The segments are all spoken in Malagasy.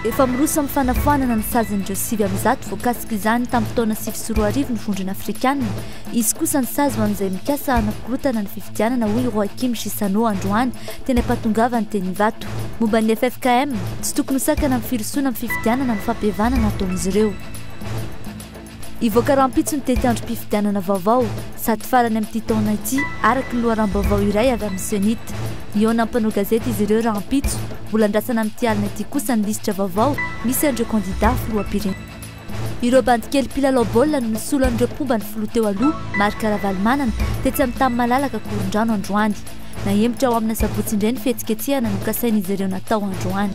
Efa miroso amin'ny fanafoanana ny sazin'ireo 109 voakasik'izany tamin'ny taona 2009 ny Vondrona Afrikanina. Hisy kosa ny sazy ho an'izay mikasa hanakorontana ny fifidianana, hoy i Joaquim Chissano androany teny am-pahatongavany teny Ivato. Momba ny ffkm, tsy tokony ho sakana amin'ny firosoana amin'ny fifidianana ny fampihavanana ataon'izy ireo. Hivoaka rahampitso ny tetiandrom-pifidianana vaovao, sady farany amin'ity taona ity, araka ny loharanom-baovao iray avy amin'ny Cenit. Hihaona amin'ny mpanao gazety izy ireo rahampitso. Mbola andrasana amin'ity alina ity kosa ny lisitra vaovao misy an'ireo kandidà filoham-pirenena. Ireo bandikely mpilalao baolina no nisolo an'ireo mpomba ny filoha teo aloha, Marc Ravalomanana, tetsy amin'ny tany malalaka Ankorondrano androany. Nahemotra ho amin'ny asabotsy indray ny fihetsiketsehana nokasain'izy ireo natao androany.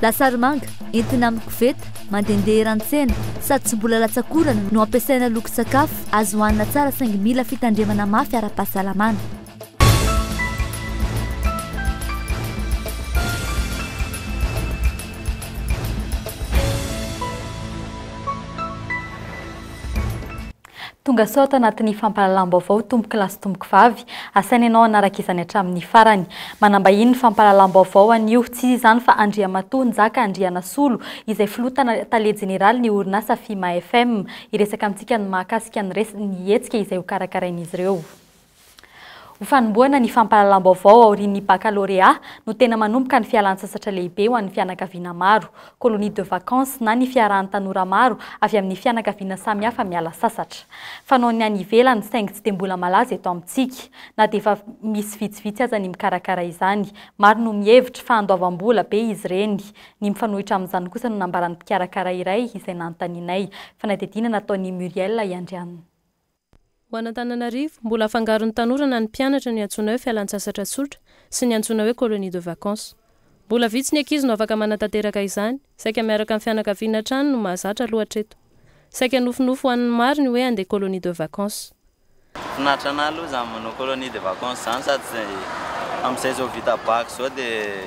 Lasary manga, entina amin'ny koveta, mandehandeha eran'ny tsena, sady tsy mbola latsak'orana no ampiasaina lokon-tsakafo, azo hohanina tsara saingy mila fitandremana mafy ara-pahasalamana. Tonga soa ato anatin'ny fampahalalam-baovao tompoko lahy sy tompoko vavy. Asaina ianao hanaraka izany hatramin'ny farany. Manambahiny ny fampahalalam-baovao anio. Tsy iza izany fa Andriamatoa Njaka Andrianasolo, izay filoha tale jeneraly ny orinasa Fima FM. Hiresaka amintsika ny mahakasika ny res ny hetsika izay hokarakarain'izy ireo. Ho fanombohana ny fampahalalam-baovao aorian'ny bakalorea no tena manomboka ny fialan-tsasatra lehibe ho an'ny fianakaviana maro, colonie de vacances, na ny fiarahan'ny tanora maro avy amin'ny fianakaviana samihafa miala sasatra. Fanaon'ny any ivelany saingy tsy dia mbola malaza eto amintsika, na dia efa misy vitsivitsy aza ny mikarakara izany. Maro no mihevitra fa andoavam-bola be izy ireny. Ny mifanohitra amin'izany kosa no nambaran'ny mpikarakara iray izay nanontanianay. Fanadihadiana nataon'i Muriel Iandrianina. Ho an'Antananarivo, mbola afangaron'ny tanora na ny mpianatra ny antsoina hoe fialantsasatra tsotra sy ny antsoina hoe colonie de vacances. Mbola vitsy ny ankizy no afaka manatanteraka izany, saika miaraka amin'ny fianakaviana hatrany no mahazatra aloha hatreto. Saika nofinofy ho an'ny maro ny hoe handeha colonie de vacances. Finaritra anah aloha izany manao colonie de vacances izany sady amin'izay izao vita bac izao dia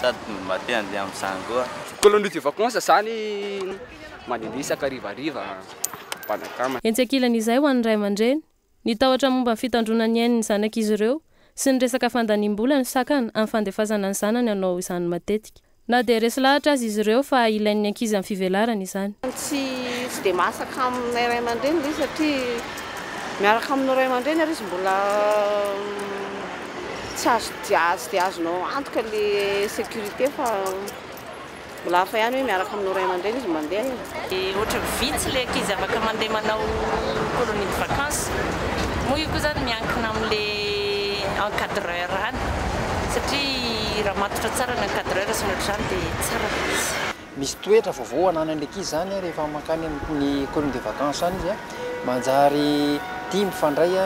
sady mba te handeha amin'izany koa. Colonie de vacances izany mandehandeha isan-karivariva. mpanakama. Etsy ankilan'izay ho an'ny ray aman-dreny, ny tahotra momba ny fitandroana ny ain'ny zanak'izy ireo sy ny resaka fandaniam-bola no sakana amin'ny fandefasana ny zanany hanao izany matetika. Na dia resy lahatra aza izy ireo fa ilain'ny ankizy amin'ny fivelarany izany. Tsy tsy dia masaka aminay ray aman-dreny ilay izy satria miaraka aminao ray aman-dreny ary izy mbola tsy azo tsy dia azonao antoka ilay sécurité fa Mbola hafa ihany hoe miaraka aminao ray aman-dreny izy mandeha e. Dia ohatran'ny vitsy ilay ankizy afaka mandeha manao colonie de vacances. Moa io koa izany miankina amin'ilay encadreur any satria raha matotra tsara ny encadreur sy ny ohatr'izany dia tsara ilay izy. Misy toetra vaovao ananan'ny ankizy izany rehefa mankany amin'ny colonie de vacances any izy, manjary tia mifandray,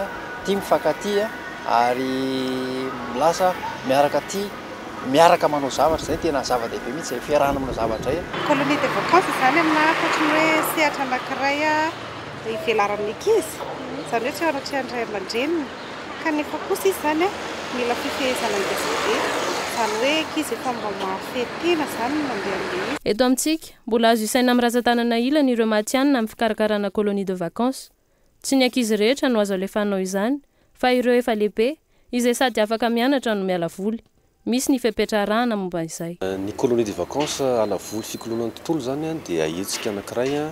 tia mifankatia ary lasa miaraka tia miaraka manao zavatra, izay tena zava-dehibe mihitsy izay fiarahana manao zavatra izay. Colonie de vacances izany aminà ankoatry ny hoe sehatra anankiray ivelaran'ny ankizy, izany hoe tsy eo anatrehan'ny ray aman-dreniny, kanefa kosa izy izany mila fifehezana ngeza be, izany hoe ankizy efa mba mahafehy tena izany no mandeha amin'ilay izy. Eto amintsika, mbola azo isaina amin'ny ratsan-tanana ilany ireo matihanina amin'ny fikarakarana colonie de vacances. Tsy ny ankizy rehetra no azo alefa hanao izany fa ireo efa lehibe, izay sady afaka mianatra no miala voly. Misy ny fepetra arahana momba izay. Ny colonie de vacances ala voly fikoloana ny tontolo izany dia hetsika anankiray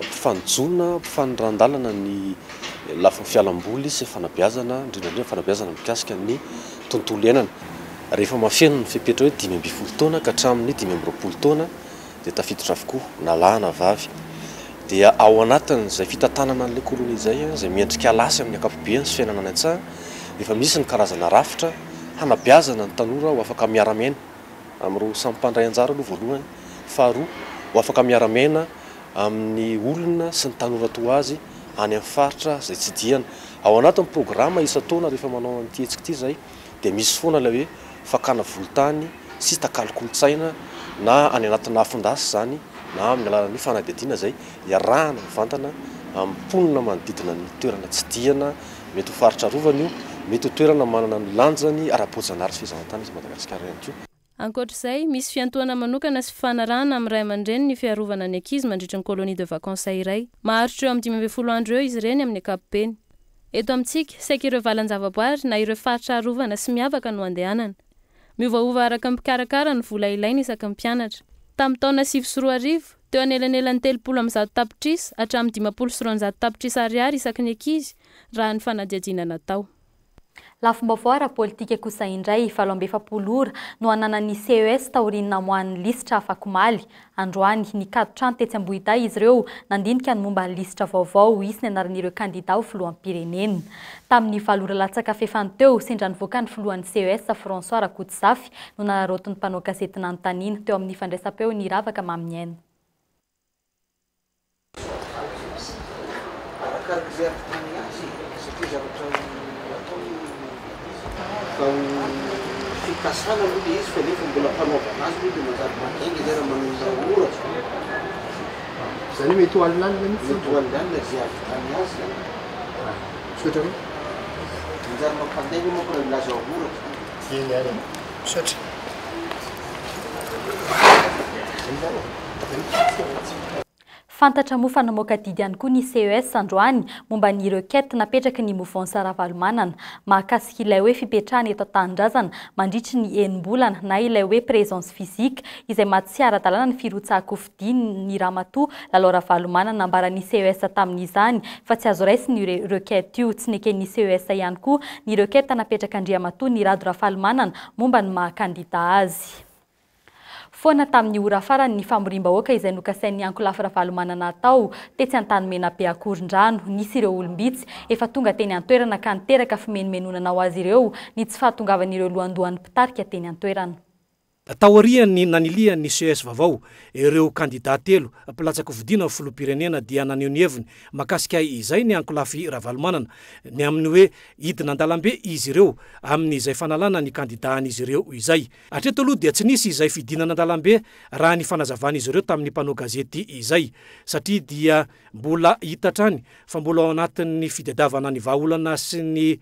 mpifanijona, mpifanindran-dalana ny lafiny fialamboly sy fanabeazana, indrindra indrindra fanabeazana mikasika ny tontolo iainana. Rehefa mahafeno ny fepetra hoe 15 taona ka hatramin'ny 25 taona dia tafiditra avokoa na lahy na vavy. Dia ao anatin'izay fitantanana an'ilay colonie izay, izay miendrika lasy amin'ny ankapobeny sy fiainana any an-tsaha, efa misy ny karazana rafitra hanabeazana ny tanora ho afaka miara-miaina amin'ireo samy mpandray anjara aloha voalohany, faharoa ho afaka miara-miaina amin'ny olona sy ny tanora toa azy any amin'ny faritra izay tsidihana. Ao anatin'ny programa isan-taona rehefa manao an'ity hetsika ity izahay dia misy foana ilay hoe fakana volontany sy takalo kolontsaina na any anatina afon-dasy izany na amin'ny alalan'ny fanadihadiana izay iarahana mivantana amin'ny mponina manodidina ny toerana tsidihana, mety ho faritra arovana io, mety ho toerana manana ny lanjany ara-boajanahary sy fizahantany eto Madagasikara ihany koa. Ankoatra izay, misy fiantohana manokana sy fifanarahana amin'ny ray aman-dreny ny fiarovana ny ankizy mandritry ny colonie de vacances iray. Maharitra eo amin'ny 15 andro eo izy ireny amin'ny ankapobeny. Eto amintsika, saika ireo valan-javaboary na ireo faritra arovana sy miavaka no andehanana. Miovaova araka ny mpikarakara ny vola ilaina isaky ny mpianatra. Tamin'ny taona 2009, teo anelanelan'ny 130 tapitrisa hatramin'ny 250 tapitrisa ariary isaky ny ankizy raha ny fanadihadiana natao. Lafim-baovao ara-politika kosa indray, 48 ora no ananan'ny CES taorian'ny namoahan'ny lisitra afakomaly. Androany, nikaton-trano tetsy Ambohidahy izy ireo nandinika ny momba ny lisitra vaovao hisy ny anaran'ireo kandida ho filoham-pirenena. Tamin'ny 8 ora latsaka fahefany teo, sendra nivoaka ny filohan'ny CES François Rakotozafy no nararaotin'ny mpanao gazety nanontaniana teo amin'ny fandraisam-peo ny Ravaka Maminiaina. Arakaraka izay ampitany azy satria zavatra atao fa fikasana aloha le izy fa nefa mbola fanaovana azy aloha de manjary mandainga zay raha manonona ora. Zany hoe mety ho alinalina mihitsy. Mety ho alinalina zay ahavitany azy zany. Misaotra anao. Manjary mampandainga manko raha milaza ora zany. Eny ary e. Misaotra. Fantatra moa fa namoaka didy ihany koa ny CES androany momba ny requête napetraky ny Mouvance Ravalomanana mahakasika ilay hoe fipetrahana eto an-tanindrazana mandritry ny enim-bolana na ilay hoe présence physique izay maha tsy ara-dalàna ny firotsahan-kofidiny ny ramatoa Lalao Ravalomanana. Nambaran'ny CES tamin'izany fa tsy azo raisina io requête io. Tsy neken'ny CES ihany koa ny requête napetrak'Andriamatoa Nirado Rafalimanana momba ny maha kandida azy. Foana tamin'ny ora farany ny famoriam-bahoaka izay nokasain'ny ankolafy Ravalomanana atao tetsy Antanimena-be Akorondrano. Nisy ireo olom-bitsy efa tonga teny an-toerana ka niteraka fimenomenonana ho azy ireo ny tsy fahatongavan'ireo lohandohan'ny mpitarika teny an-toerana. Taorian'ny nanilihan'ny CES vaovao ireo kandidà telo mpilatsa-kofidina ho filoham-pirenena dia naneho ny heviny mahakasika izay ny ankolafy Ravalomanana ny amin'ny hoe hidina an-dalambe izy ireo amin'izay fanalana ny kandidàn'izy ireo izay. Hatreto aloha dia tsy nisy izay fidinana an-dalambe raha ny fanazavan'izy ireo tamin'ny mpanao gazety izay satria dia mbola hita hatrany fa mbola ao anatin'ny fitadiavana ny vahaolana sy ny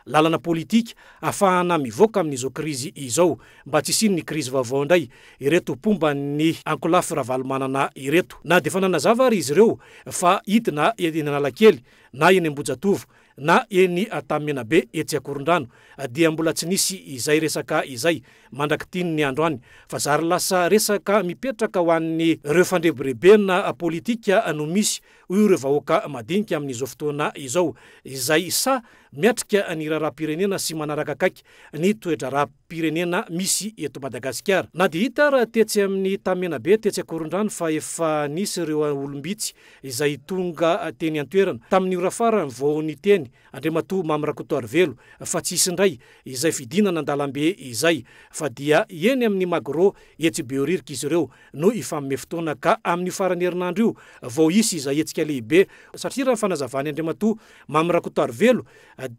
lalana politika ahafahana mivoaka amin'izao krizy izao mba tsy hisian'ny krizy vaovao indray ireto mpomba ny ankolafy Ravalomanana ireto. Na dia efa nanazava ary izy ireo fa hidina eny Analakely na eny Ambohijatovo na eny Antanimena-be etsy Akorondrano dia mbola tsy nisy izay resaka izay mandrak'ity ny androany fa zary lasa resaka mipetraka ho an'ny ireo fandrebirebena politika no misy hoy ireo vahoaka madinika amin'izao fotoana izao izay sahy miatrika ny raharaham-pirenena sy manaraka akaiky ny toe-draharaham-pirenena misy eto Madagasikara. Na dia hita ara tetsy amin'ny Tamimenabe tetsy Akorondrano fa efa nisy ireo olom-bitsy izay tonga teny an-toerana tamin'ny ora farany vao niteny Andriamatoa Mamy Rakotoarivelo fa tsy hisy indray izay fidinana an-dalambe izay fa dia eny amin'ny Magro etsy Behoririka izy ireo no hifanome fotoana ka amin'io faran'ny herinandro io vao hisy izay hetsika lehibe satria raha ny fanazavan'i Andriamatoa Mamy Rakotoarivelo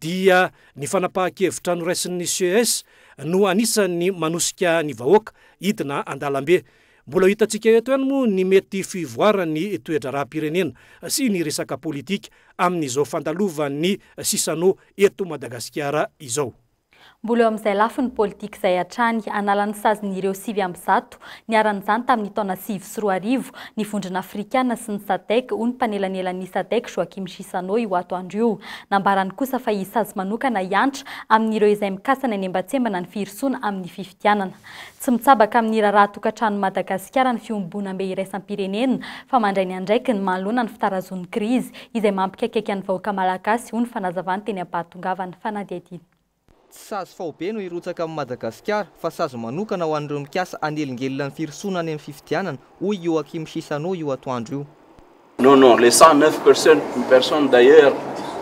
dia ny fanapahan-kevitra noraisin'ny CES no anisan'ny manosika ny vahoaka hidina an-dalambe. Mbola ho hitantsika eto ihany moa ny mety fivoaran'ny toe-draharaham-pirenena sy ny resaka politika amin'izao fandalovan'ny Sisano eto Madagasikara izao. Mbola eo amin'izay lafiny politika izay hatrany, hanala ny sazin'ireo 109 niharan'izany tamin'ny taona 2009 ny Vondrona Afrikana sy ny Sadec, hoy ny mpanelanela ny Sadec Joaquim Chissano io atoandro io. Nambarany kosa fa hisy sazy manokana hiantra amin'ireo izay mikasa ny hanembantsembana ny firosoana amin'ny fifidianana. Tsy mitsabaka amin'ny raharaha tokantranon'i Madagasikara ny fiombonambe iraisam-pirenena fa mandray ny andraikiny manoloana ny fitarazoan'ny krizy izay mampikaikaika ny vahoaka malagasy, hoy ny fanazavany teny am-pahatongavana. Fanadihadiana. Tsy sazy faobe no hirotsaka amin'i Madagasikara fa sazy manokana ho an'ireo mikasa hanelingelina ny firosoana any amin'ny fifidianana, hoy i Joaquim Chissano io atoandro io. Non, non, les 109 personnes, personnes d'ailleurs,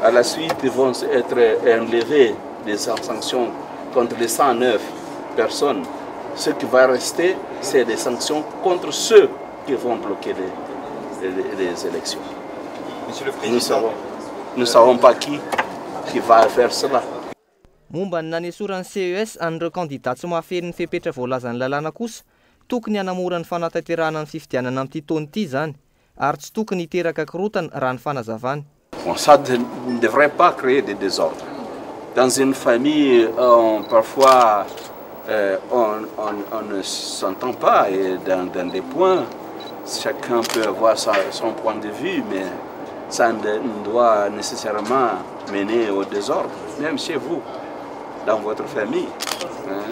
à la suite vont être enlevées des sanctions contre les 109 personnes. Ce qui va rester, c'est des sanctions contre ceux qui vont bloquer les, les, les élections. Monsieur le Nous Président, savons, nous savons pas qui, qui va faire cela. Momba ny nanesoran'ny CES an'ireo kandidà tsy mahafeno ny fepetra voalazan'ny lalàna kosa, tokony hanamora ny fanatanterahana ny fifidianana amin'ity taona ity izany, ary tsy tokony hiteraka korontana raha ny fanazavany. Bon, ça ne devrait pas créer des désordres. Dans une famille, on, parfois, on, on, on ne s'entend pas et dans, dans des points, chacun peut avoir sa, son point de vue, mais ça ne doit nécessairement mener au désordre, même chez vous, dans votre famille. Hein,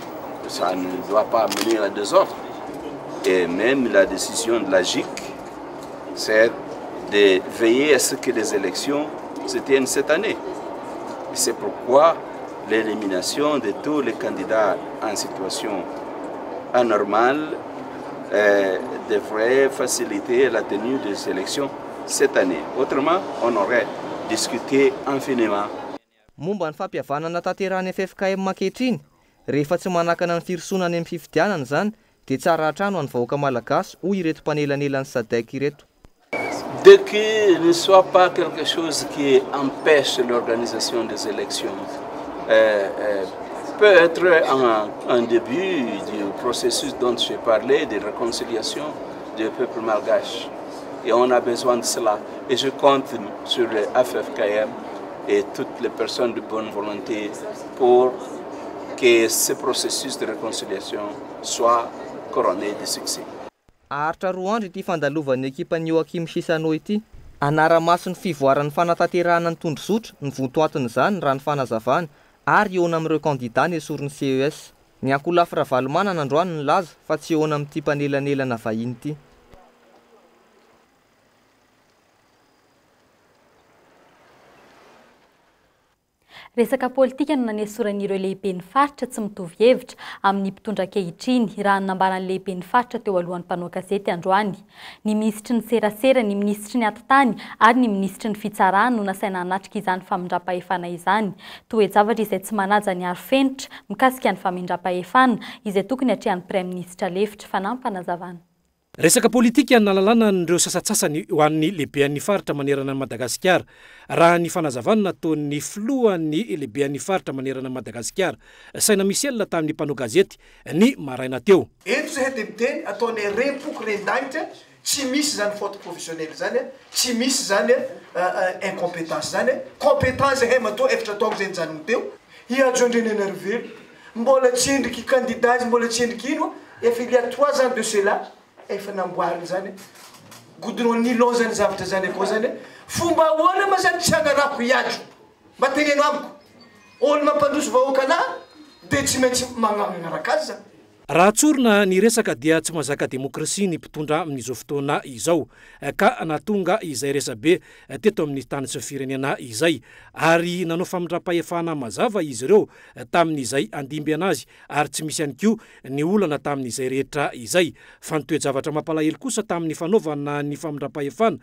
ça ne doit pas mener au désordre. Et même la décision de la GIC, c'est de veiller à ce que les élections se tiennent cette année. C'est pourquoi l'élimination de tous les candidats en situation anormale euh, devrait faciliter la tenue des élections cette année. Autrement, on aurait discuté infiniment. Momba ny fampihavanana tanterahin'ny ffkm ankehitriny, rehefa tsy manakana ny firosoana any amin'ny fifidianana izany dia tsara hatrany ho an'ny vahoaka malagasy, hoy ireto mpanelan'elan'ny Sadec ireto. Dès qu'il ne soit pas quelque chose qui empêche l'organisation des élections, euh, euh, peut être un, un début du processus dont j'ai parlé, de réconciliation du peuple malgache. Et on a besoin de cela. Et je compte sur le FFKM et toutes les personnes de bonne volonté pour que ce processus de réconciliation soit couronné de succès. Haharitra roa andro ity fandalovan'ny ekipan'i Joaquim Chissano ity. Hanara-maso ny fivoaran'ny fanatanterahana ny tondrozotra, ny vontoatin'izany, raha ny fanazavany, ary hihaona amin'ireo kandidà nesorin'ny CES. Ny ankolafy Ravalomanana androany nilaza fa tsy hihaona amin'ity mpanelanelana vahiny ity. Resaka politika no nanesoran'ireo lehiben'ny faritra tsy mitovy hevitra amin'ny mpitondra ankehitriny, raha ny nambaran'ny lehiben'ny faritra teo alohan'ny mpanao gazety androany. Ny minisitry ny serasera, ny minisitry ny atitany ary ny minisitry ny fitsarana no nasaina hanatrika izany famindram-pahefana izany. Toe-javatra izay tsy manaja ny arofenitra mikasika ny famindram-pahefana izay tokony hatrehan'ny praiminisitra lefitra. Fanampinazavana. Resaka politika nahalalana an'ireo sasantsasany ho an'ny lehibean'ny faritra manerana an'i Madagasikara, raha ny fanazavana nataon'ny filohan'ny lehibean'ny faritra manerana an'i Madagasikara, Saina Michel tamin'ny mpanao gazety ny maraina teo. Eto zahay dia miteny ataonay rem-poko ren-danitra, tsy misy izany faute professionnelle izany, tsy misy izany incompetence izany, compétent zahay matoa efatra taogno zay nijanogno teo. I Hajo Andrianainarivelo Mbola tsy endriky candidat izy mbola tsy endriky ino efa il y a trois ans de cela efa namboariny zany goudron nylon zany zavatra zany akao zany fomba ahoana ma zany tsy agnarako hiadro mba teneno amiko olo mampandroso vahoaka anah de tsy maintsy magnaraka azy zany. Raha tsorina ny resaka dia tsy mahazaka demokrasia ny mpitondra amin'izao fotoana izao ka nahatonga izay resabe teto amin'ny tany sy firenena izay ary nanao famindram-pahefana mazava izy ireo tamin'izay handimby anazy ary tsy misy ihany koa ny olana tamin'izay rehetra izay fa ny toe-javatra mampalahelo kosa tamin'ny fanaovana ny famindram-pahefana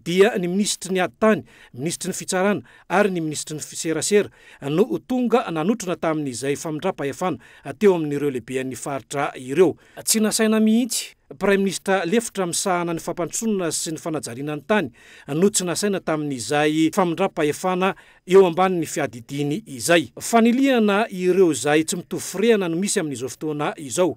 dia ny minisitry ny ady tany, minisitry ny fitsarana ary ny minisitry ny serasera no tonga nanotrona tamin'izay famindram-pahefana teo amin'ireo lehiben'ny faritra ireo. Tsy nasaina mihitsy. Praiminisitra lefitra misahana ny fampandrosoana sy ny fanajariana ny tany no tsy nasaina tamin'izay famindram-pahefana eo ambanin'ny fiadidiany izay. Fanilihana ireo izay tsy mitovy firehana no misy amin'izao fotoana izao,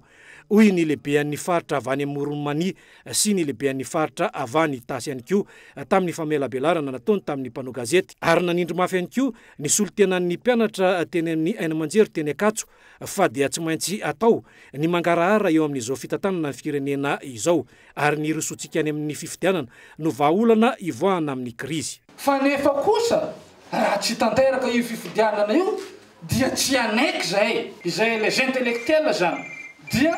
hoy ny lehiben'ny faritra avy any Amoron'i Mania sy ny lehiben'ny faritra avy any Itasy ihany koa tamin'ny famelabelarana nataony tamin'ny mpanao gazety ary nanindry mafy ihany koa ny solontenan'ny mpianatra teny amin'ny haino aman-jery teny Ankatso fa dia tsy maintsy atao ny mangarahara eo amin'izao fitantanana ny firenena izao ary ny hirosoantsika any amin'ny fifidianana no vahaolana hivoahana amin'ny krizy. Fa nefa kosa raha tsy tanteraka io fifidianana io dia tsy hanaiky zahay, izay les intellectuels zany dia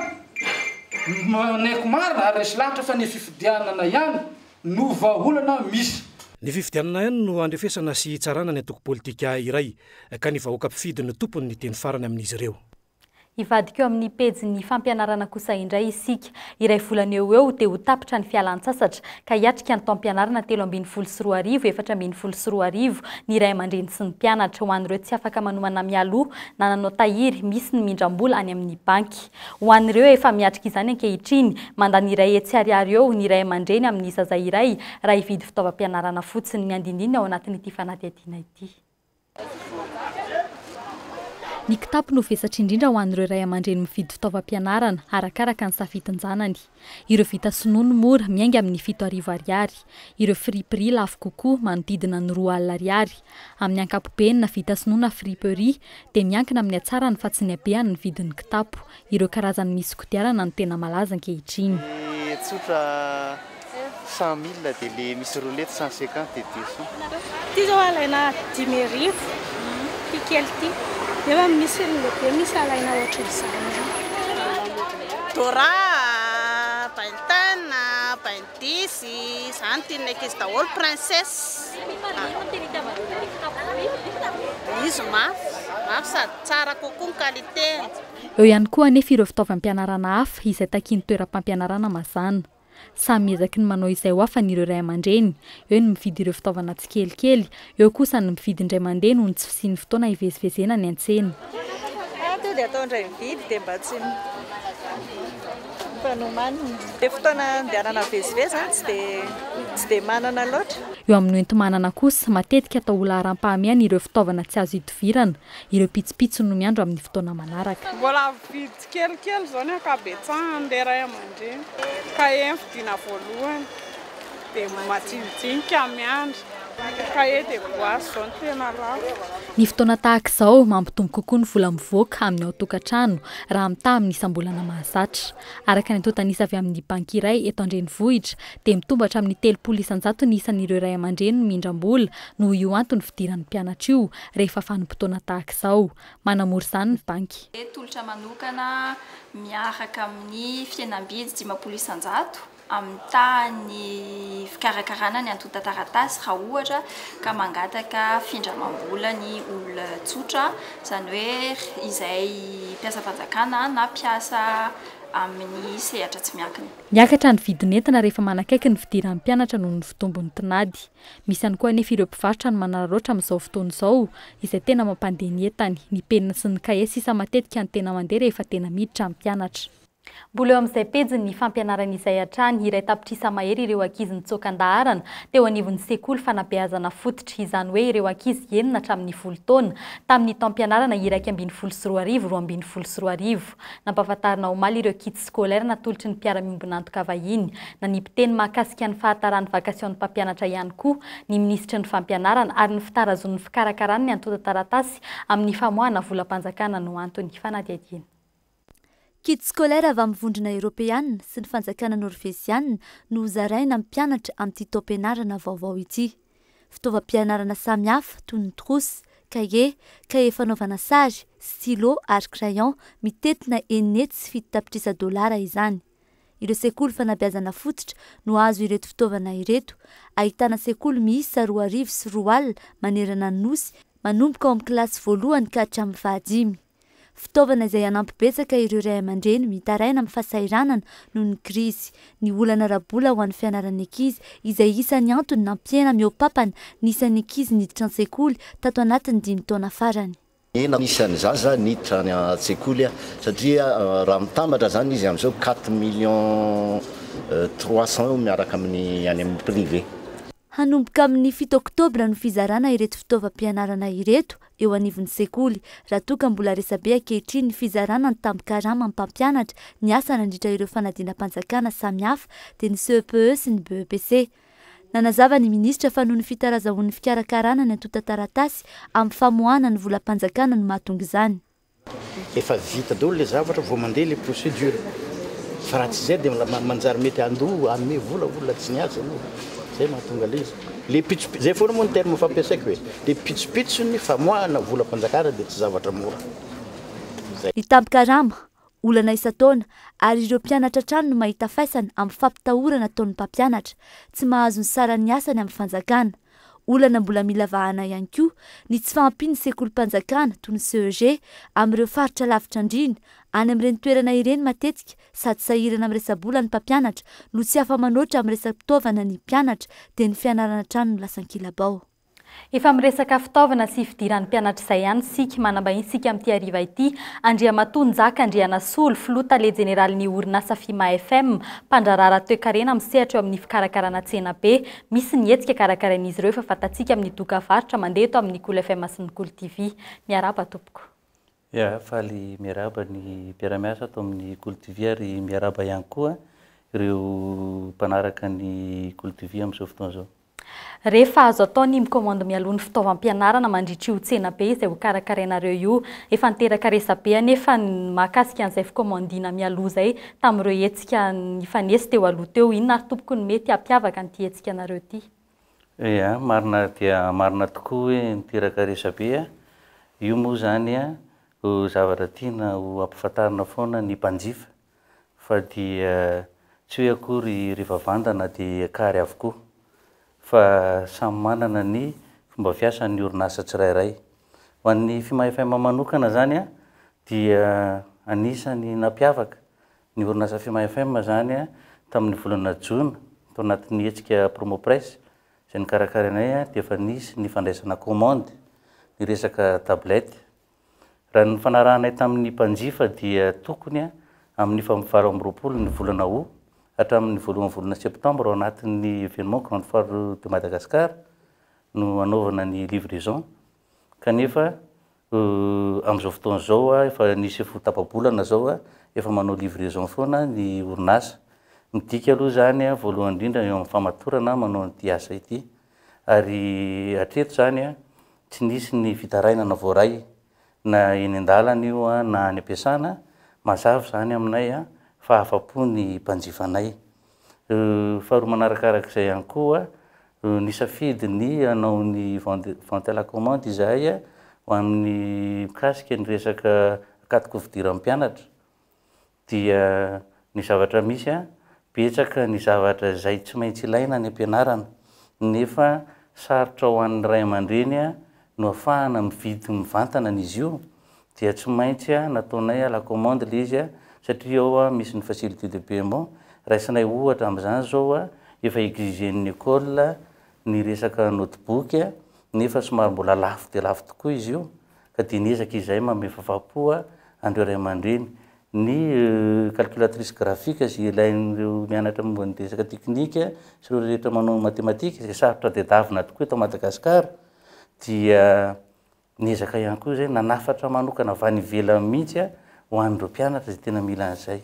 manaiky marina ary resy lahatra fa ny fifidianana ihany no vahaolana misy. Ny fifidianana ihany no handrefesana sy hitsarana ny antoko politika iray, ka ny vahoaka mpifidy no tompony ny teny farany amin'izy ireo. Hivadika eo amin'ny pejin'ny fampianarana kosa indray isika. Iray volana eo ho eo dia ho tapitra ny fialan-tsasatra ka hiatrika ny taom-pianarana 2013, 2014 ny ray aman-dreny sy ny mpianatra. Ho an'ireo tsy afaka manomana mialoha na nanao tahiry, misy ny mindram-bola any amin'ny banky. Ho an'ireo efa miatrika izany ankehitriny, mandany 100 ariary eo ny ray aman-dreny amin'ny zaza iray raha hividy fitaovam-pianarana fotsiny. Ny andinindininy ao anatin'ity fanadihadiana ity. Ny kitapo no vesatra indrindra ho an'ireo ray aman-dreny mividy fitaovam-pianarana, arakaraka ny safidin-janany. Ireo vita sinoa no mora, miainga amin'ny 700 ariary. Ireo friperie lafo kokoa, manodidina ny 20 ariary. Amin'ny ankapobeny, na vita sinoa na friperie, dia miankina amin'ny hatsarany fa tsy ny habehany ny vidin'ny kitapo. Ireo karazany misy kodiarana no tena malaza ankehitriny. Le tsotra 100 mille dia le misy roulette 150 dia 200. Ity zao alaina 5000, ity kely ity, nefa misy ny lehibe misy alaina ohatran'izany. Dora. 10, izany tian'ny ankizy daholo, princesse. Izy mafy, mafy sady tsara kokoa ny qualité-ny. Eo ihany koa anefa ireo fitaovam-pianarana hafa izay takian'ny toeram-pampianarana mazàna. Samy miezaky ny manao izay ho afany ireo ray aman-dreny. Eo ny mividy ireo fitaovana tsikelikely, eo kosa ny mividy indray mandeha noho ny tsy fisian'ny fotoana hivezivezena any an-tsena. Tonga dia atao indray mividy dia mba tsy mifanomanina. Dia fotoana andehanana mivezivezy izany tsy dia tsy dia manana loatra. Eo amin'ny hoenti-manana kosa, matetika atao ho laharam-pahamehana ireo fitaovana tsy azo idovirana, ireo pitsopitsony no miandro amin'ny fotoana manaraka. Mbola mividy Tsikelikely izao ny ankabetsahan'ilay ray aman-dreny. Kahie ny vidiana voalohany, dia majinijinika miandry. Kahie dia boisy izao no tena lafo. Ny fotoana tahaka izao, mampitombo kokoa ny vola mivoaka amin'ny ao an-tokantrano raha mitaha amin'ny isam-bolana mahazatra. Araka ny antontan'isa avy amin'ny banky iray eto an-drenivohitra dia mitombo hatramin'ny 30% ny isan'ireo ray aman-dreny no mindram-bola noho io antony fidiran'ny mpianatra io rehefa vanim-potoana tahaka izao. Manamora izany ny banky. Tolotra manokana miaraka amin'ny fihenam-bidy 50% amin'ny tahan'ny fikarakarana ny antontan-taratasy raha ohatra ka mangataka findramam-bola ny olona tsotra, izany hoe izay mpiasam-panjakana na mpiasa amin'ny sehatra tsy miankina. Miakatra ny vidin'entana rehefa manakaiky ny fidiran'ny mpianatra noho ny fitombon'ny tinady. Misy ihany koa anefa ireo mpivarotra no manararaotra amin'izao fotoana izao, izay tena mampandeha ny entany. Ny penina sy ny kahie sisa matetika no tena mandeha rehefa tena miditra ny mpianatra. Mbola eo amin'izay pejin'ny fampianarana izay hatrany, iray tapitrisa mahery ireo ankizy nitsoaka an-daharana teo anivon'ny sekoly fanabeazana fototra, izany hoe ireo ankizy enina hatramin'ny folo taona, tamin'ny taom-pianarana 2011 2012. Nampahafantarina omaly ireo kits scolaires natolotry ny mpiara-miombon'antoka vahiny. Nanipy teny mahakasika ny fahataran'ny vacation'ny mpampianatra ihany koa ny minisitry ny fampianarana ary ny fitarazoan'ny fikarakarany ny antontan-taratasy amin'ny famoahana volam-panjakana no antony. Fanadihadiana. Kits scolaires avy amin'ny Vondrona Eoropeana sy ny fanjakana Norveziana no hozaraina amin'ny mpianatra amin'ity taom-pianarana vaovao ity. Fitaovam-pianarana samihafa toy ny trousse, kahie, kahie fanaovana sary, stylo ary crayon mitentina 607 tapitrisa dolara izany. Ireo sekoly fanabeazana fototra no hahazo ireto fitaovana ireto. Ahitana sekoly miisa 2002 manerana ny Nosy, manomboka ao amin'ny kilasy voalohany ka hatramin'ny fahadimy. Fitaovana izay hanampy betsaka ireo ray aman-dreny mitaraina amin'ny fahasahiranana noho ny krizy, ny olana ara-bola ho an'ny fianaran'ny ankizy izay isan'ny antony nampihena mihoa-papana ny isan'ny ankizy niditra an-tsekoly tato anatin'ny dimy taona farany. Nihena ny isan'ny zaza niditra any an-tsekoly satria raha mitambatra izany izy amin'izao quatre millions trois cents eo miaraka amin'ny any amin'ny privé. Hanomboka amin'ny fito oktobra no fizarana ireto fitaovam-pianarana ireto eo anivon'ny sekoly, raha toa ka mbola resabe ankehitriny ny fizarana ny tambin-karama amin'ny mpampianatra niasa nandritra ireo fanadinam-panjakana samihafa dia ny CEPE sy ny BEPC. Nanazava ny minisitra fa noho ny fitarazahoan'ny fikarakarana ny antontan-taratasy amin'ny famoahana ny volam-panjakana no mahatonga izany. Efa vita daholo le zavatra vao mandeha le procédure fa raha tsy zay dia manjary mety handoa hanome vola olona tsy niasa aloha zay mahatonga le izy le pitsopi zay foana moa ny terme fampiasaiko e le pitsopitsony famoahana volam-panjakana dia tsy zavatra mora zay. Ny tambin-karama, olana isan-taona, ary ireo mpianatra hatrany no mahita faisana amin'ny fampitahorana ataon'ny mpampianatra, tsy mahazo ny saran'ny asany amin'ny fanjakana. Olana mbola mila vahana ihany koa ny tsy fahampian'ny sekolim-panjakana toy ny CEG amin'ireo faritra lavitra andriana. Any amin'ireny toerana ireny matetika sady sahirana amin'ny resa-bola ny mpampianatra no tsy afa-manoatra amin'ny resa-pitaovana ny mpianatra dia ny fianarana hatrany no lasa ankilabao. Efa miresaka fitaovana sy fidiran'ny mpianatra izay ihany isika. Manambahiny isika amin'ity hariva ity Andriamatoa Njaka Andrianasolo, Filoha Tale Jeneralin'ny orinasa Fima FM, mpandraharaha ara-toekarena misehatra eo amin'ny fikarakarana tsenabe. Misy ny hetsika karakarain'izy ireo efa fantatsika amin'ny doka varotra mandeha eto amin'ny Kolo FM sy ny Kolo TV. Miarahaba tompoko. Ya, faly miarahaba ny mpiara-miasa ato amin'ny Kolo TV ary miarahaba ihany koa ireo mpanaraka ny Kolo TV amin'izao fotoana izao. Rehefa azo atao ny mi-commande mialoha ny fitaovam-pianarana mandritra io tsenabe izay ho karakarainareo io. Efa niteraka resabe anefa ny mahakasika an'izay fikaomandiana mialoha izay tamin'ireo hetsika nifanesy teo aloha teo. Inona ary tompoko no mety hampiavaka an'ity hetsika anareo ity? Ia, marina dia marina tokoa hoe niteraka resabe. Io moa izany zavatra tiana ho ampifantarina foana ny mpanjifa fa dia. Tsy hoe akory rehefa vandana dia kary avokoa fa samy manana ny fomba fiasany ny orinasa tsirairay. Ho an'ny Fima FM manokana izany dia anisan'ny nampiavaka ny orinasa Fima FM izany tamin'ny volana jona tao anatin'ny hetsika Promo Presse izay nokarakarainay dia efa nisy ny fandraisana commande ny resaka tablette. Raha ny nifanarahanay tamin'ny mpanjifa dia tokony amin'ny faha 28 ny volana août hatramin'ny voalohan'ny volana septambra ao anatin'ny événement Grande Foire de Madagascar no hanaovana ny livraison kanefa amin'izao fotoana izao efa nisy efa ho tapa-bolana izao efa manao livraison foana ny orinasa. Midika aloha izany voalohany indrindra eo amin'ny famatorana manao an'ity asa ity ary hatreto izany Tsy nisy ny fitarainana voaray na eny an-dalana io na any am-piasana, mazava izany aminay fa afa-po ny mpanjifanay. Faharoa manarakarak'izay ihany koa, nisafidy ny hanao ny vente à la commande izahay ho amin'ny mikasika ny resaka ankatoky ny fidiran'ny mpianatra. dia ny zavatra misy an, betsaka ny zavatra izay tsy maintsy ilaina any am-pianarana, nefa sarotra ho an'ny ray aman-dreny no afahana mividy mivantana an'izy io, dia tsy maintsy nataonay à la commande ilay izy satria ao misy ny facilité de paiement, raisinay ohatra amin'izany izao efa exiger-n'ny école ny resaka notebook nefa somary mbola lafo dia lafo tokoa izy io, ka dia niezaka izahay manome fafapo an'ireo ray aman-dreny. Ny calculatrice graphique izay ilain'ireo mianatra momba ny resaka teknika sy ireo rehetra manao matematika izay sarotra tadiavina tokoa eto Madagasikara dia niezaka ihany koa izay nanafatra manokana avy any ivelany mihitsy ho an'ireo mpianatra izay tena mila an'izay.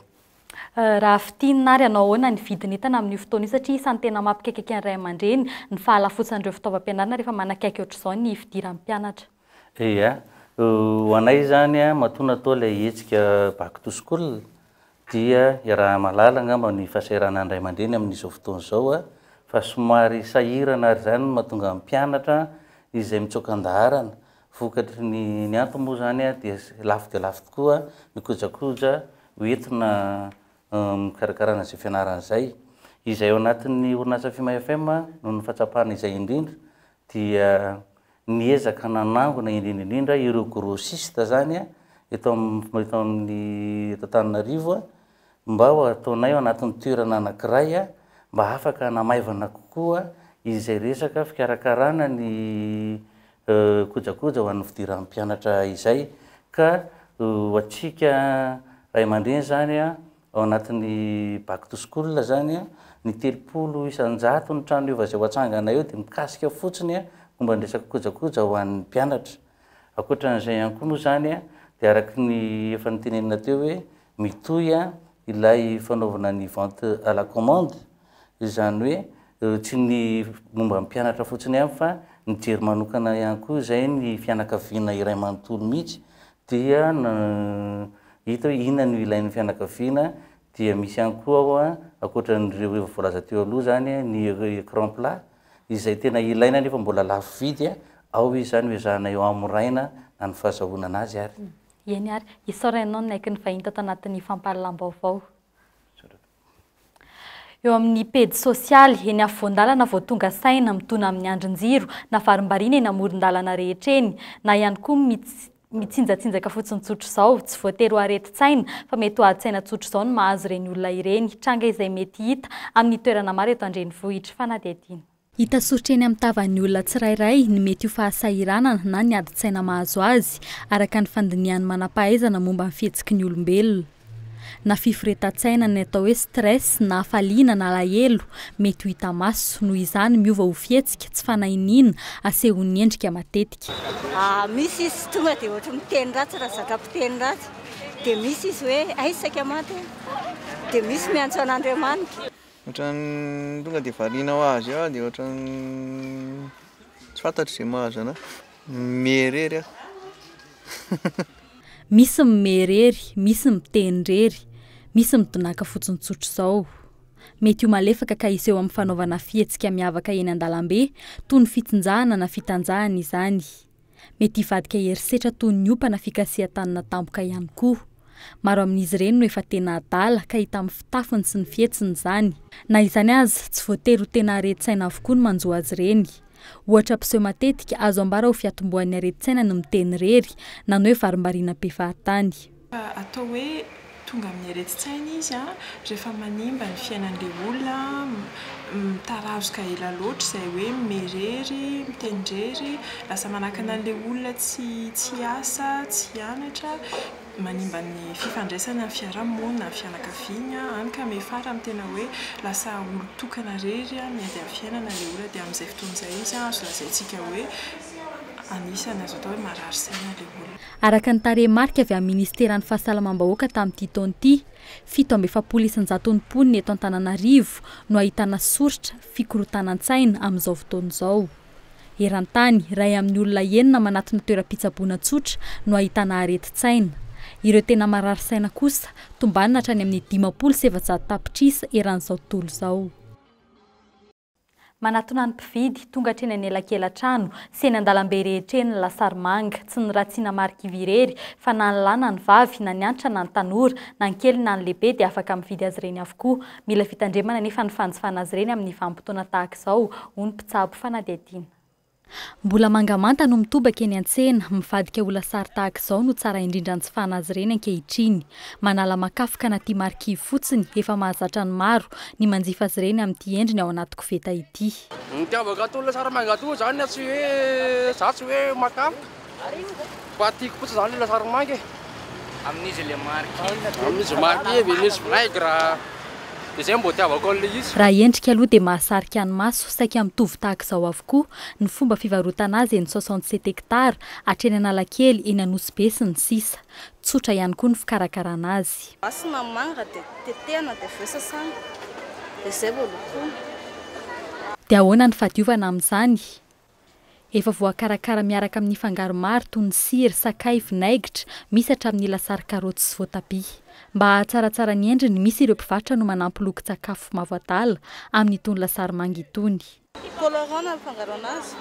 Raha fintinina ary hanao ahoana ny vidin'entana amin'io fotoana io satria isan'ny tena mampikaikaiky ny ray aman-dreny ny fahalafotsan'ireo fitaovam-pianarana rehefa manakaiky ohatr'izao ny fidiran'ny mpianatra. Ia. Ho anay izany matoa natao ilay hetsika back to school dia iaraha-mahalala angamba ny fahasahiranan'ny ray aman-dreny amin'izao fotoana izao fa somary sahirana ary izany no mahatonga ny mpianatra izay mitsoaka an-daharana. Vokatry ny ny antony moa izany dia lafo dia lafo tokoa ny kojakoja hoentina mikarakarana izay fianarana izay. Izay ao anatin'ny orinasa Fima FM noho ny fahatsapana izay indrindra dia niezaka nanangona indrindra indrindra ireo grossiste zany eto eto amin'ny eto Antananarivo mba ho ataonay ao anatin'ny toerana anankiray mba afaka hanamaivana kokoa izay resaka fikarakarana ny kojakoja ho an'ny fidiran'ny mpianatra izay ka ho antsika ray aman-dreny zany Ao anatin'ny back to school izany, ny 30 isan-jato ny trano heva izay ho atsangana eo dia mikasika fotsiny momba ny resaka kojakoja ho an'ny mpianatra. Ankoatran'izay ihany koa moa izany dia araka ny efa notenenina teo hoe mitohy ilay fanaovana ny vente à la commande, izany hoe tsy ny momba ny mpianatra fotsiny ihany fa nijery manokana ihany koa izay ny fianakaviana iray manontolo mihitsy dia hita hoe inona no ilain'ny fianakaviana dia misy ihany koa ao ankoatran'ireo efa voalaza teo aloha izany ny écran plat izay tena ilaina nefa mbola lafo vidy, ao izy izany ho ezahana eo hamoraina na ny fahazahoana anazy ary. Eny ary, isaorana ianao nanaiky ny vahiny tato anatin'ny fampahalalam-baovao. Eo amin'ny pejy sosialy, eny afovoan-dalana vao tonga saina, midona amin'ny andrin-jiro, na varimbariana eny amoron-dalana rehetra eny, na ihany koa mitsinjatsinjaka fotsiny tsotr'izao. Tsy voatery ho aretin-tsaina, fa mety ho adin-tsaina tsotr'izao no mahazo ireny olona ireny. Tranga izay mety hita amin'ny toerana maro eto an-drenivohitra. Fanadihadiana. Hita soritra eny amin'ny tavan'ny olona tsirairay ny mety ho fahasahiranana na ny adin-tsaina mahazo azy, araka ny fandinihan'ny manam-pahaizana momba ny fihetsiky ny olombelona. Na fiforetan-tsaina ny atao hoe stress, na hafaliana na alahelo, mety ho hita maso. Noho izany, miova ho fihetsika, tsy fanahiniana, asehon'ny endrika matetika. Misy izy tonga dia ohatry miteny ratsy raha zatra mpiteny ratsy, dia misy izy hoe hay saika maty aho, dia misy miantso an'Andriamanitra. Ohatran'ny tonga dia variana ho azy eo aho dia ohatran'ny tsy fantatro izay mahazo an'ahy. Mihomehy irery aho. Misy mihomehy irery, misy miteny irery, misy midonàka fotsiny tsotr'izao. Mety ho malefaka ka hiseho amin'ny fanaovana fihetsika miavaka eny an-dalambe, toy ny fitsinjahana na fitanjahana izany. Mety hivadika herisetra toy ny ompa na fikasihan-tanana tampoka ihany koa. Maro amin'izy ireny no efa tena adala ka hita amin'ny fitafiny sy ny fihetsiny izany. Na izany aza, tsy voatery ho tena aretin-tsaina avokoa ny manjo azy ireny. Ohatra mpiseho matetika, azo ambara ho fiatombohan'ny aretin-tsaina ny miteny irery, na ny hoe varimbariana be fahatany. Atao hoe tonga amin'ny aretin-tsaina izy rehefa manimba ny fiainan'ilay olona, mitarazoka ela loatra izay hoe mirery, miteny irery, lasa manakana an'ilay olona tsy tsy hiasa, tsy hianatra, manimba ny fifandraisany amin'ny fiarahamonina, amin'ny fianakaviany, hany ka miafara amin'ny tena hoe lasa olon-tokana irery miady amin'ny fiainana ilay olona dia amin'izay fotoana izay izy azo lazaintsika hoe anisan'ny azo atao hoe marary saina ilay olona. Araka ny tarehimarika avy amin'ny minisiteran'ny Fahasalamam-bahoaka tamin'ity taona ity, 47 isan-jaton'ny mponina eto Antananarivo no ahitana soritra fikorontanan-tsaina amin'izao fotoana izao. Eran-tany, iray amin'ny olona enina manatona toeram-pitsaboana tsotra no ahitana aretin-tsaina. Ireo tena marary saina kosa, tombanana hatrany amin'ny 450 tapitrisa eran'izao tontolo izao. Manatona ny mpividy, tonga hatreny anelakelan-trano sy eny an-dalambe rehetra eny ny lasary manga. Tsy ny ratsiana marikivy irery fa na ny lahy na ny vavy, na ny antitra na ny tanora, na ny kely na ny lehibe dia afaka mividy azy ireny avokoa. Mila fitandremana anefa ny fanjifana azy ireny amin'ny vanim-potoana tahaka izao, hoy ny mpitsabo fanadihadiana. Mbola manga manta no mitobaka eny an-tsena, mivadika ho lasary tahaka izao no tsara indrindra anjifana azy ireny ankehitriny. Manala makafoka na tia marikivy fotsiny, efa mahazatra ny maro, ny manjifa azy ireny amin'ity endriny ao anaty koveta ity. Ny itiavako an'itony lasary manga itony izany tsy hoe za tsy hoe makafoka fa tiako fotsiny izany ilay lasary manga e. Amin'izy ilay marikivy. Amin'izy marikivy, misy vinaigre. Dia izay mbo itiavako an'ilay izy. Raha endrika aloha dia mahasarika ny maso, saika mitovy tahaka izao avokoa ny fomba fivarotana azy eny 67 hectares, hatreny Analakely, eny Anosibe sy ny sisa. Tsotra ihany koa ny fikarakarana azy. Masina ny manga dia tetehana dia avy eo sasana dia izay vao lokoina. Dia ahoana ny fahadiovana amin'izany? Efa voakarakara miaraka amin'ny fangaro maro toy ny sira, sakay, vinaigitra, misy hatramin'ny lasary karaoty sy voatabia. Mba hahatsaratsara ny endriny, misy ireo mpivarotra no manampy lokon-tsakafo mavo adala amin'itony lasary manga itony. Colorant no ampifangaroana azy.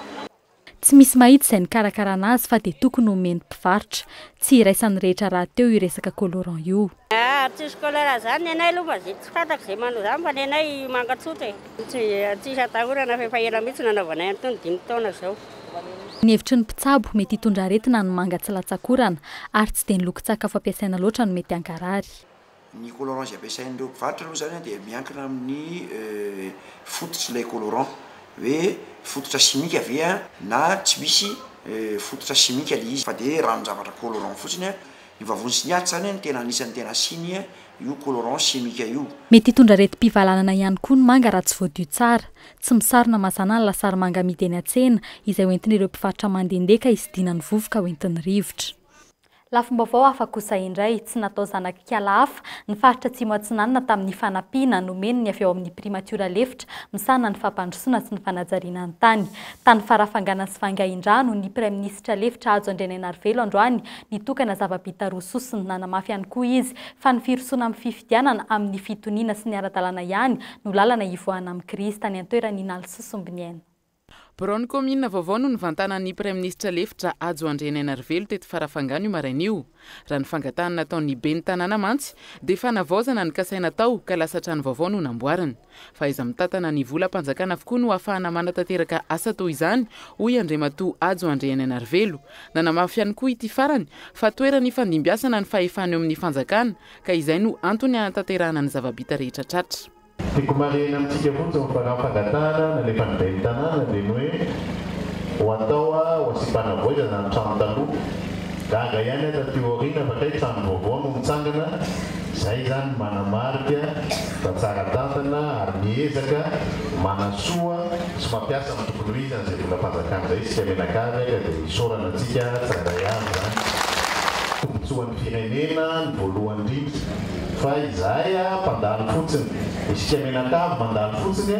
Tsy misy mahitsy izay nikarakarana azy fa dia tokony homen'ny mpivarotra. Tsy iraisan'ny rehetra rahateo io resaka colorant io. Ary tsisy choléra zany ny anay aloha fa ze tsy fantako ze manao zany fa ny anay manga tsotra e. Tsy tsisy atahorana fa efa ela mihitsy nanaovanay an'itony dimy taona zao. Ny hevitry ny mpitsabo, mety hitondra aretina ny manga tsy latsakorana ary tsy dia ny lokon-tsakafo ampiasaina loatra no mety hankarary. Ny colorant izay ampiasain'ireo mpivarotra aloha izany dia miankina amin'ny fototr'ilay colorant, hoe fototra simika ve na tsy misy fototra simika ilay izy fa dia ranon-javatra colorant fotsiny. Ny vavony sy ny aty izany no tena anisan'ny tena asiany io colorant simika io. Mety hitondra aretim-pivalanana ihany koa ny manga raha tsy voadio tsara. Tsy misarona mazàna ny lasary manga amidy eny an-tsena, izay hoentin'ireo mpivarotra mandehandeha ka hisidinan'ny vovoka hoentin'ny rivotra. Lafim-baovao hafa kosa indray, tsy natao zanak'ikala hafa ny faritra Atsimo Atsinanana tamin'ny fanampiana nomeny ny avy ao amin'ny Primatiora lefitra misahana ny fampandrosoana sy ny fanajariana ny tany. Tany Farafangana sy Vangaindrano ny Praiminisitra lefitra Hajo Andrianainarivelo androany nitokana zava-bita roa sosona. Nanamafy ihany koa izy fa ny firosoana amin'ny fifidianana amin'ny fitoniana sy ny ara-dalàna ihany no lalana hivoahana amin'ny krizy tany an-toerana i Nalisoa Sombiniaina. Biraon'ny kaominina vaovao no nivantanan'ny Praiminisitra lefitra Hajo Andrianainarivelo teto Farafangana io maraina io. Raha ny fangatahana nataon'ny ben'ny tanàna mantsy dia fanavaozana no kasaina atao ka lasa trano vaovao no namboarina. Fahaiza-mitantana ny volam-panjakana avokoa no ahafahana manatanteraka asa toy izany, hoy Andriamatoa Hajo Andrianainarivelo. Nanamafy ihany koa ity farany fa toerana ifandimbiasana ny fahefana eo amin'ny fanjakana ka izay no antony hanatanterahana ny zava-bita rehetra tratra. Tiako marihina amintsika fotsiny fa raha ny fangatahana nalefan'ny ben'ny tanàna dia ny hoe ho atao ho asiam-panavoizana ny trano taloha. Gaga ihany aho taty aoriana fa kay trano vaovao no mitsangana, izay izany manamarika fa tsara tantana ary miezaka manasoa sy mampiasa ny tokony ho izy an'izay volam-panjakana izay isika mianakavy ka dia isaorana antsika tsirairay avy izany. Tombotsoan'ny firenena ny voalohany indrindra fa izahay mpandalo fotsiny, isika mianakavy mandalo fotsiny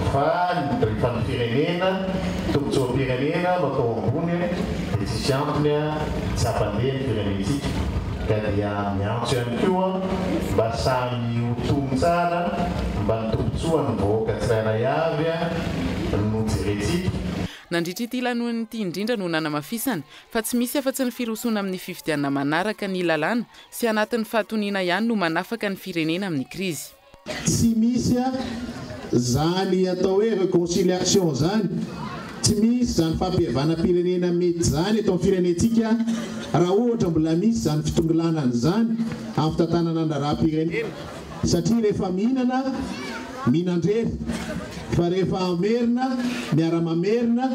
fa rehefa ny firenena, tombotsoam-pirenena no atao ambony dia tsisy antony tsy hampandeha ny firenentsika ka dia miantso ihany koa mba samy ho tony tsara mba ny tombotsoan'ny vahoaka tsirairay avy no jerentsika. Nandritra ity lanonana ity indrindra no nanamafisany fa tsy misy afa-tsy ny firosoana amin'ny fifidianana manaraka ny lalàna sy anatin'ny fahatoniana ihany no manafaka ny firenena amin'ny krizy. Tsy misy zany atao hoe reconciliation zany, tsy misy zany fampihavanam-pirenena mety zany eto amin'ny firenentsika raha ohatra mbola misy zany fitongilanana zany amin'ny fitantanana ny raharaham-pirenena satria rehefa mihinana mihinan-drery fa rehefa hamerina miara-mamerina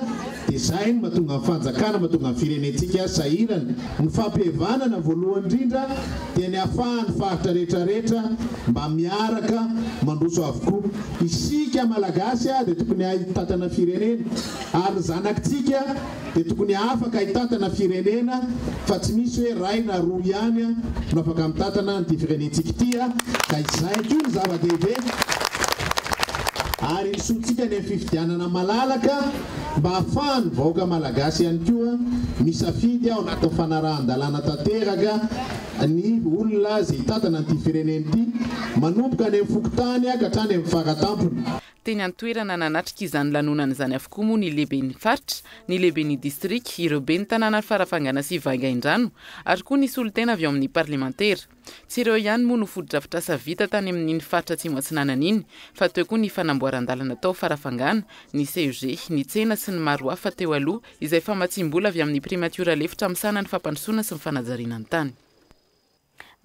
dia zay no mahatonga ny fanjakana mahatonga ny firenentsika sahirana. Ny fampihavanana voalohany indrindra dia ny ahafahan'ny faritra rehetra rehetra mba miaraka mandroso avokoa. Isika Malagasy dia tokony hahay hitantana firenena ary ny zanakitsika dia tokony afaka hitantana firenena fa tsy misy hoe ray na roa ihany no afaka mitantana an'ity firenentsika ity ka izay koa no zava-dehibe ary hirosoantsika any amin'ny fifidianana malalaka mba ahafahan'ny vahoaka Malagasy ihany koa misafidy ao anatin'ny fanarahan-dalàna tanteraka ny olona izay hitantana an'ity firenena ity manomboka any amin'ny fokontany ka hatrany amin'ny faratampony. Teny an-toerana nanatrika izany lanonana izany avokoa moa ny lehiben'ny faritra, ny lehiben'ny distrika, ireo ben'ny tanànan'i Farafangana sy Vangaindrano ary koa ny solontena avy ao amin'ny parlemantera. Tsy ireo ihany moa no fotodrafitrasa vita tany amin'iny faritra Atsimo Atsinanana iny fa teo koa ny fanamboaran-dalana tao Farafangana, ny CEG, ny tsena sy ny maro hafa teo aloha izay famatsiam-bola avy amin'ny Primatiora lefitra misahana ny fampandrosoana sy ny fanajariana ny tany.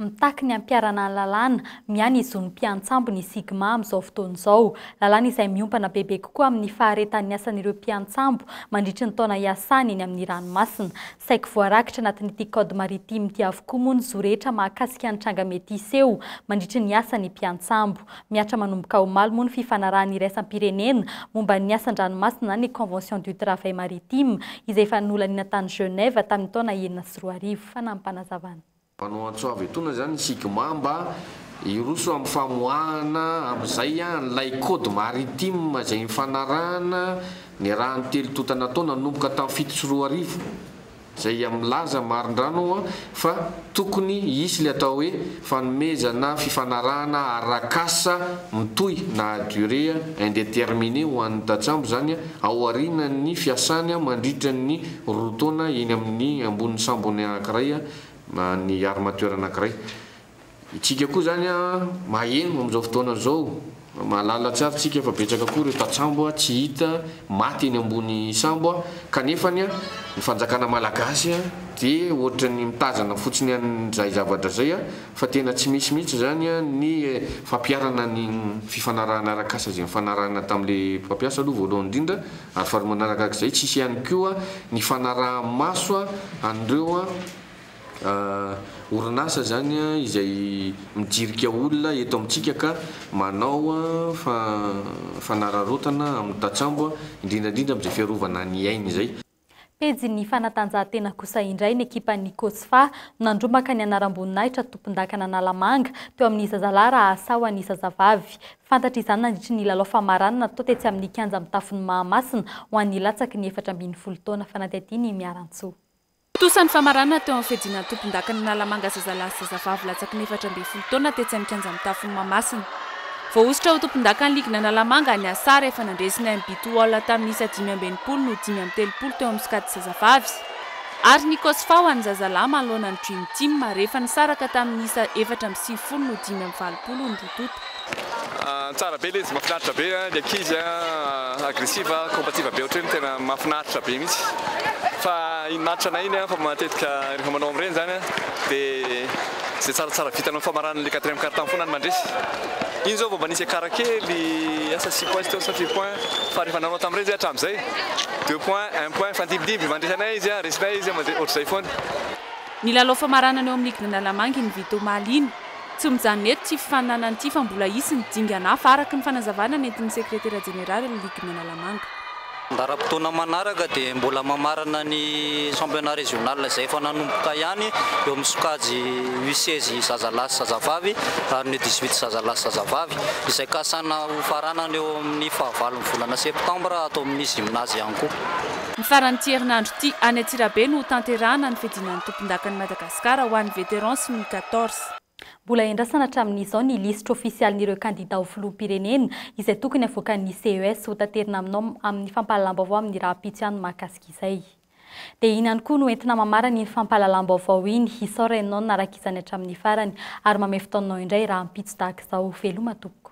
Mitaky ny hampiharana ny lalàna miahy ny zon'ny mpiantsambo ny Sigma amin'izao fotoana izao. Lalàna izay miompana bebe kokoa amin'ny faharetan'ny asan'ireo mpiantsambo mandritry ny taona iasany eny amin'ny ranomasina. Saiky voarakitra anatin'ity Code maritime ity avokoa moa ny zo rehetra mahakasika ny tranga mety hiseho mandritry ny asan'ny mpiantsambo. Mihatra manomboka omaly moa ny fifanarahana iraisam-pirenena momba ny asa an-dranomasina na ny Convention du travail maritime izay efa nolaniana tany Genève tamin'ny taona 2006. Fanampim-panazavana. Manao antso avo etoana izany ny Sigma mba hiroso amin'ny famoahana amin'izay an'ilay code maritime izay nifanarahana niarahan'ny telo tonta natao nanomboka tamin'ny 2007 izay milaza marindrano ao fa tokony hisy ilay atao hoe fanomezana fifanarahana arak'asa mitohy na à durée indéterminée ho an'ny tantsambo izany aorianan'ny fiasany mandritra ny roa taona eny amin'ny ambonin'ny sambony anankiray na ny armateur anankiray. Itsika koa zany maheno amin'izao fotoana izao, mahalala tsara tsika fa betsaka koa ireo tantsambo tsy hita maty eny ambony sambo kanefany ny fanjakana malagasy dia ohatran'ny mitazana fotsiny an'izay zavatra izay fa tena tsy misy mihitsy izany ny fampiharana ny fifanarahana arak'asa izay nifanarahana tamin'ilay mpampiasa aloha voalohany indrindra Ary faharoa manarakarak'izay, tsisy ihany koa ny fanaraha-maso an'ireo orinasa izany izay mijirika olona eto amintsika ka manao fanararaotana amin'ny tantsambo, indrindra indrindra amin'izay fiarovana ny ainy izay. Pejin'ny fanatanjahantena kosa indray ny ekipan'ny Cosfa no nandrombaka ny anaram-boninahitra tompondakan'Analamanga teo amin'ny zazalahy raha asa ho an'ny zazavavy. Fantatra izany nandritry ny lalao famaranana natao tetsy amin'ny kianja mitafon'i Mahamasina ho an'ny latsaky ny 14 taona. Fanadihadiana i Miarantsoa. Tontosa ny famaranana teo amin'ny fiadiana ny tompondakan'Analamanga zazalahy sy zazavavy latsaky ny 14 taona tetsy amin'ny kianja mitafon'i Mahamasina. Voahosotra ho tompondakan'ny ligin'Analamanga ny Asa rehefa nandresy ny MB Tool tamin'ny isa 65 noho 35 teo amin'ny sokajy zazavavy. Ary ny Cosfa ho an'ny zazalahy manoloana ny Dream Team rehefa nisaraka tamin'ny isa 94 noho 85 ny roa tonta. Tsara be le izy, mahafinaritra be ny ankizy agressive, combative be ohatr'ireny tena mahafinaritra be mihitsy. Fa iny match anay iny fa matetika rehefa manao amin'ireny zany dia izay tsaratsara vitanao amin'ny famaranana le quatrième quart temps foana no mandresy. Iny zao vao mba nisy écart kely asa six points teo sa firy points fa rehefa nanao tamin'ireny zay hatramin'izay deux points, un point, mifandimbindimby mandresy anay izy, resinay izy, ohatr'izay foana. Ny lalao famaranana eo amin'ny ligin'Analamanga iny vita omaly iny. Tsy mijanona eto ity fifaninanana ity fa mbola hisy ny dingana hafa, araka ny fanazavana nentin'ny sekretera jeneralin'ny ligin'Analamanga. Andaharam-potoana manaraka dia mbola mamarana ny championnat régional izay efa nanomboka ihany eo amin'ny sokajy U16 zazalahy sy zazavavy ary ny U18 zazalahy sy zazavavy izay kasana ho faranana eo amin'ny fahavalon'ny volana septambra ato amin'ny gymnase ihany koa. Ny faran'ity herinandro ity, any Antsirabe no hotanterahana ny fiadiana ny tompondakan'i Madagasikara ho an'ny vétérans sy ny U14. Mbola endrasana hatramin'izao ny lisitra ofisialin'ireo kandida ho filoham-pirenena izay tokony havoakan'ny CES ho taterina aminao amin'ny fampahalalam-baovao amin'ny rahampitso ihany mahakasika izay. Dia iny ihany koa no entina mamarana iny fampahalalam-baovao iny. Isaora ianao nanaraka izany hatramin'ny farany ary mamehy fotoanao indray rahampitso tahaka izao. Veloma tompoko.